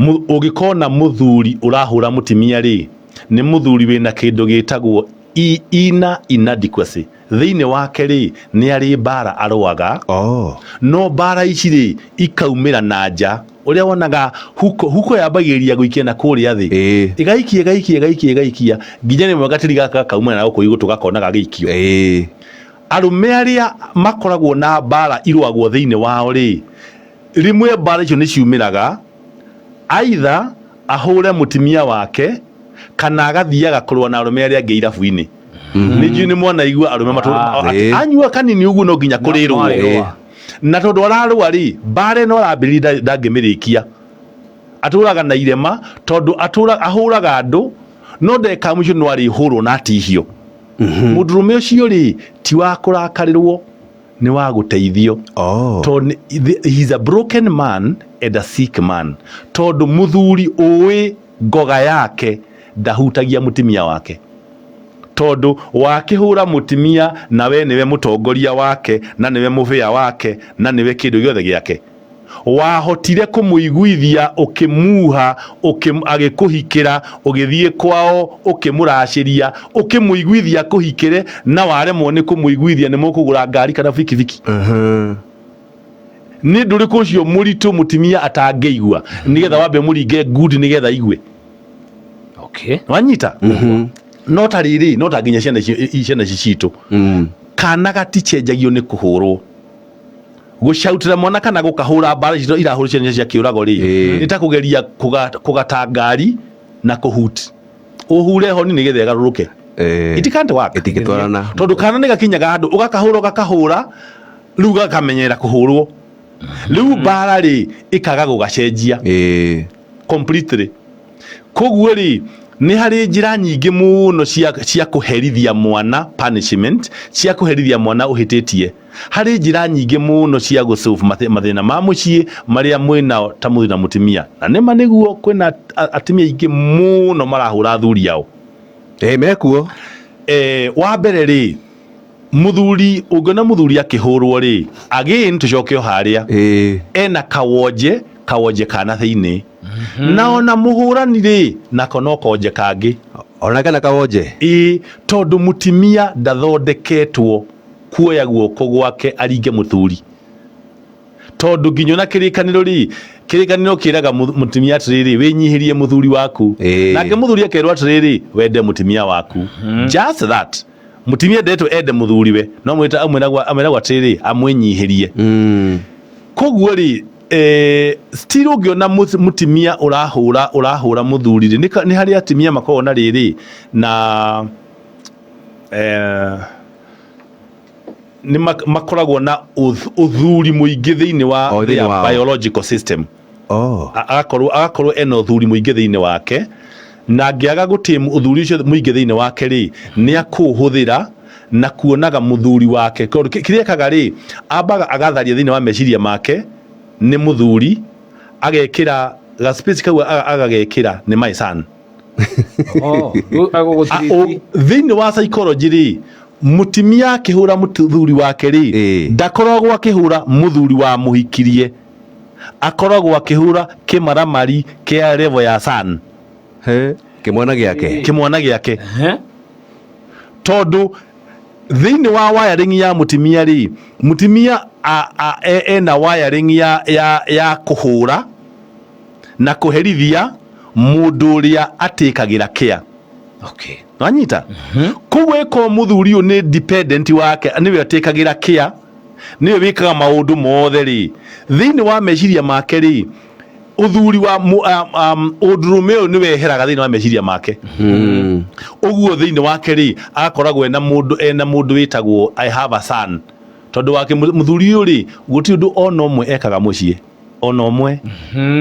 Ũngĩkona mũthuri ũrahũra mũtumia rĩ, nĩ mũthuri wĩna kĩndũ gĩtagwo inner inadequacy thĩinĩ wake rĩ, nĩ arĩ mbara arũaga. No mbara ici rĩ, ikaumĩra na nja. Ũrĩa wonaga huko, huko yambagĩrĩria gũikia na kũrĩa thĩ. Ĩgaikia, ĩgaikia, ĩgaikia, ĩgaikia nginya rĩmwe gatĩri gaka gakaumĩra na gũkũ igũrũ tũgakona gagĩikio. Arũme arĩa makoragwo na mbara irũagwo thĩinĩ wao rĩ, rĩmwe mbara icio nĩ ciumĩraga either ahũre mũtumia wake kana agathiaga kũrũa na arũme arĩa angĩ irabu-inĩ. Nĩ njũĩ nĩ mwanaigua arũme anyua kanini ũguo no nginya kũrĩrwo. Na tondũ ararũa rĩ, mbara ĩno arambĩrĩria ndangĩmĩrĩkia. Atũraga na irema tondũ ahũraga andũ no ndagĩka ya mũico no arĩhũrwo na atihio. Mũndũrũme ũcio rĩ, ti wa kũrakarĩrwo, nĩ wa gũteithio. Tondũ he is a broken man and a sick man. Tondũ mũthuri ũĩ ngoga yake ndahutagia mũtumia wake. Tondũ wakĩhũra mũtumia na we nĩwe mũtongoria wake na nĩwe mũbĩa wake na nĩwe kĩndũ gĩothe gĩake. Wahotire kũmũiguithia ũkĩmuha, agĩkũhikĩra, ũgĩthiĩ kwao ũkĩmũracĩria, ũkĩmũiguithia akũhikĩre na waremwo nĩ kũmũiguithia nĩ mũkũgũra ngari kana bikibiki. Nĩ ũndũ ũrĩkũ ũcio mũritũ mũtumia atangĩigua nĩgetha wambe ũmũringe ngundi nĩgetha aigue? Wanyita? No ta rĩrĩ, no ta nginya ciana ici, ciana ici citũ. Kana gatichenjagio nĩ kũhũrwo. Gũcautĩra mwana kana gũkahũra mbara icio irahũrwo ciana cia kĩũrago rĩ, nĩ ta kũgeria kũgata ngari na kũhut. Ũhure honi nĩgetha ĩgarũrũke. It can't work. Ĩtingĩtwarana. Tondũ kana nĩ gakinyaga handũ ũgakahũra ũgakahũra rĩu gakamenyera kũhũrwo. Rĩu mbara rĩ ĩkaga gũgacenjia. Completely. Koguo rĩ, nĩ harĩ njĩra nyingĩ mũno cia kũherithia mwana punishment, cia kũherithia mwana ũhĩtĩtie. Harĩ njĩra nyingĩ mũno cia gũ solve mathĩna ma mũciĩ marĩa mwĩnao ta mũthuri na mũtumia. Na nĩma nĩguo kwĩna atumia aingĩ mũno marahũra athuri ao. Mekuo. Wa mbere rĩ, mũthuri, ũngĩona mũthuri akĩhũrwo rĩ, again tũcoke o harĩa. Ena kawonje, kawonje ka na thĩinĩ. Na ona mũhũrani rĩ, nako no konje kangĩ. Ona kena kawonje? Ĩĩ, tondũ mũtumia ndathondeketwo kuoya guoko gwake aringe mũthuri. Tondũ nginya ona kĩrĩkanĩro rĩ, kĩrĩkanĩro kĩraga mũtumia atĩrĩrĩ, wĩnyihĩrie mũthuri waku. Nake mũthuri akerwo atĩrĩrĩ, wende mũtumia waku. Just that. Mũtumia ndetwo ende mũthuriwe, no mwĩta amwĩragwo atĩrĩrĩ, amwĩnyihĩrie. Koguo rĩ, still ũngĩona mũtumia ũrahũra mũthuri rĩ, nĩ harĩ atumia makoragwo na rĩrĩ, na nĩ makoragwo na ũthuri mũingĩ thĩinĩ wa Oh, thĩinĩ their wao. biological system. Agakorwo ena ũthuri mũingĩ thĩinĩ wake, na angĩaga gũtĩ ũthuri ũcio mũingĩ thĩinĩ wake rĩ, nĩ akũũhũthĩra na kuonaga mũthuri wake. Tondũ kĩrĩa ekaga rĩ, ambaga agatharia thĩinĩ wa meciria make nĩ mũthuri, agekĩra ga space kau agagekĩra nĩ my son. Oh, rĩu agũgũtiriti. Thĩinĩ wa psychology rĩ, mũtumia akĩhũra mũthuri wake rĩ, ndakoragwo akĩhũra mũthuri wa mũhikirie, akoragwo akĩhũra kĩmaramari kĩa level ya son. He, kĩmwana gĩake. Kĩmwana gĩake. Tondũ thĩinĩ wa wiring ya mũtumia rĩ, mũtumia ena wiring ya kũhũra na kũherithia mũndũ ũrĩa atĩkagĩra care. Wanyita? Koguo ĩkorwo mũthuri ũyũ nĩ dependent wake, nĩwe atĩkagĩra care, nĩwe wĩkaga maũndũ mothe rĩ, thĩinĩ wa meciria make rĩ, ũthuri wa ũndũrũme ũyũ nĩ weheraga thĩinĩ wa meciria make. Ũguo thĩinĩ wake rĩ, agakoragwo ena mũndũ, ena mũndũ wĩtagwo I have a son. Tondũ wake mũthuri ũyũ rĩ, gũtirĩ ũndũ ona ũmwe ekaga mũciĩ. Ona ũmwe.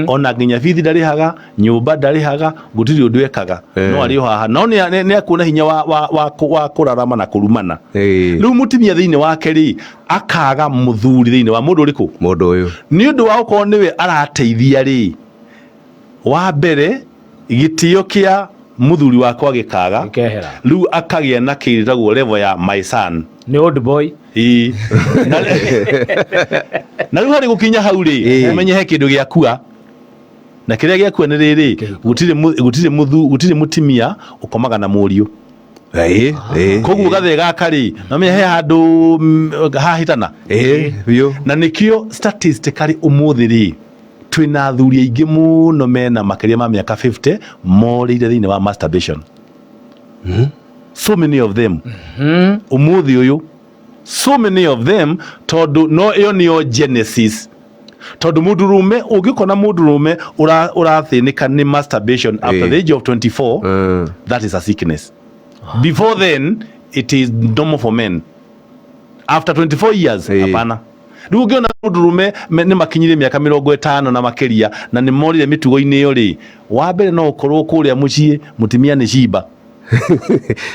Ona nginya bithi ndarĩhaga, nyũmba ndarĩhaga, gũtirĩ ũndũ ekaga. No arĩ o haha. No nĩ akuona hinya wa kũrarama na kũrumana. Rĩu mũtumia thĩinĩ wake rĩ, akaga mũthuri thĩinĩ wa mũndũ ũrĩkũ? Mũndũ ũyũ. Nĩ ũndũ wa gũkorwo nĩwe arateithia rĩ, wa mbere gĩtĩo kĩa mũthuri wakwa gĩkaga. Gĩkehera. Rĩu akagĩa na kĩragwo level ya my son. Nĩ old boy. Ĩĩ. Na rĩu harĩ gũkinya hau rĩ, ũmenye he kĩndũ gĩakua. Na kĩrĩa gĩakua nĩ rĩrĩ, gũtirĩ mũtimia ũkomaga na mũriũ. Ĩĩ, ĩĩ. Koguo gathee gaka rĩ, namenya he handũ hahĩtana. Ĩĩ, biũ. Na nĩkĩo statistically ũmũthĩ rĩ, twĩna athuri aingĩ mũno mena makĩria ma mĩaka 50 morĩire thĩinĩ wa masturbation. So many of them ũmũthĩ ũyũ, so many of them, tondũ no ĩyo nĩyo genesis, tondũ mũndũrũme ũngĩkona mũndũrũme ũrathĩnĩka nĩ masturbation after the age of 24, that is a sickness. Before then it is normal for men. After 24 years, hapana. Rĩu ũngĩona mũndũrũme nĩ makinyire mĩaka 50 na makĩria na nĩ morire mĩtugo-inĩ ĩyo rĩ, wa mbere no ũkorwo kũrĩa mũciĩ mũtumia nĩ cimba.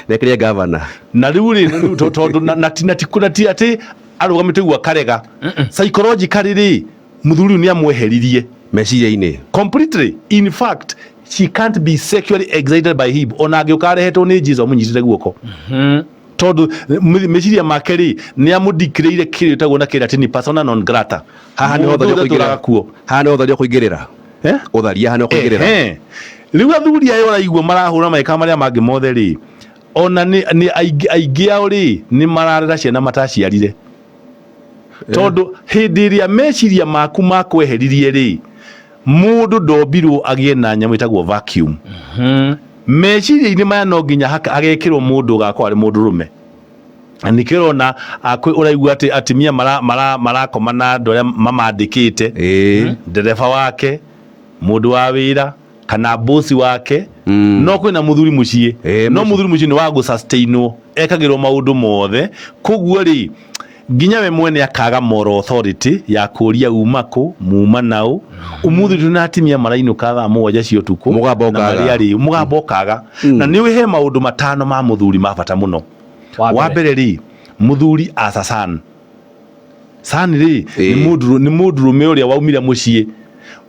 Nekeria gavana. Na rĩu rĩ, rĩu tondũ na ti atĩ arũgamĩte ũguo akarega, psychologically rĩ, mũthuri ũyũ nĩ amweheririe meciria-inĩ completely. In fact, she can't be sexually excited by him ona angĩũka arehetwo nĩ Jesu amũnyitĩte guoko, tondũ meciria make rĩ, nĩ amũdeclare kĩrĩa ĩtagwo na kĩratini persona non grata. Haha nĩ Mũndũ ũtharia ũrĩa kũingĩrĩra. ũtũraga kuo. Haha nĩ ũtharia kũingĩrĩra. Eh? Ũtharia haha nĩ kũingĩrĩra. Ehe. Rĩu athuri aya ũraigua marahũra maĩka marĩa mangĩ mothe rĩ, ona nĩ aingĩ ao rĩ, nĩ mararera ciana mataciarire, tondũ hĩndĩ ĩrĩa meciria maku makweheririe rĩ, mũndũ ndombirwo agĩe na nyamũ ĩtagwo vacuum meciria-inĩ maya. No nginya hagekĩrwo mũndũ ũgakorwo arĩ mũndũrũme. Na nĩkĩo ũrona ũraigua atĩ atumia marakoma na andũ arĩa mamandĩkĩte, ndereba wake, mũndũ wa wĩra kana bosi wake. No kwĩna mũthuri mũciĩ, no mũciĩ. Mũthuri mũciĩ nĩ wa gũsustainwo, ekagĩrwo maũndũ mothe. Koguo rĩ, nginya we mwene akaga moral authority ya kũria uma kũ muma naũ. Ũmũthĩ tũna atimia marainũka thaa 7 cia ũtukũ. Mũgambo Na ũkaga. marĩa rĩ, mũgambo ũkaga. Na nĩ ũĩ he maũndũ matano ma mũthuri ma bata mũno. Wa Wa mbere. mbere rĩ, mũthuri as a son, son rĩ, nĩ nĩ mũndũrũme ũrĩa waumire mũciĩ,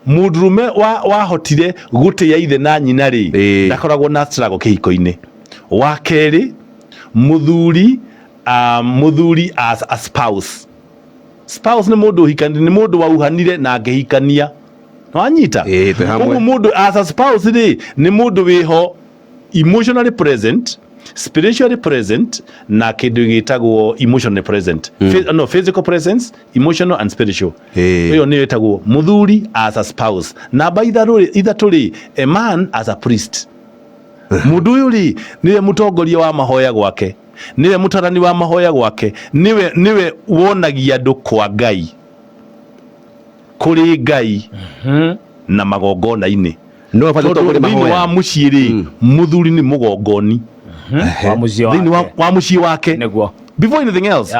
mũndũrũme wahotire gũtĩa ithe na nyina rĩ, ndakoragwo na struggle kĩhiko-inĩ. Wa kerĩ, mũthuri as a spouse. Spouse nĩ mũndũ ũhikanire, nĩ mũndũ wauhanire na angĩhikania, wanyita? Ĩĩ, twĩ hamwe. Koguo mũndũ as a spouse rĩ, nĩ mũndũ wĩho emotionally present, spiritually present, na kĩndũ gĩtagwo emotionally present, no, physical presence, emotional and spiritual. Ĩyo nĩyo ĩtagwo mũthuri as a spouse. Namba ithatũ rĩ, a man as a priest. Mũndũ ũyũ rĩ, nĩwe mũtongoria wa mahoya gwake, nĩwe mũtarani wa mahoya gwake, nĩwe wonagia andũ kwa Ngai, kũrĩ Ngai na magongona-inĩ. No batiĩ Tondũ gũtongoria thĩinĩ wa mahoya. mũciĩ rĩ, mũthuri nĩ mũgongoni Wa mũciĩ thĩinĩ wake. wa mũciĩ wake before anything else.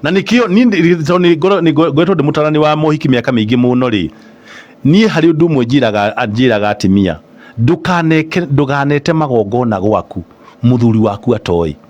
Na nikio niĩ tondũ nĩ ngoretwo ndĩ mũtarani wa mohiki mĩaka mĩingĩ mũno rĩ, niĩ harĩ ũndũ ũmwe njĩraga atimia, ndũkanete magongona gwaku mũthuri waku atoĩ.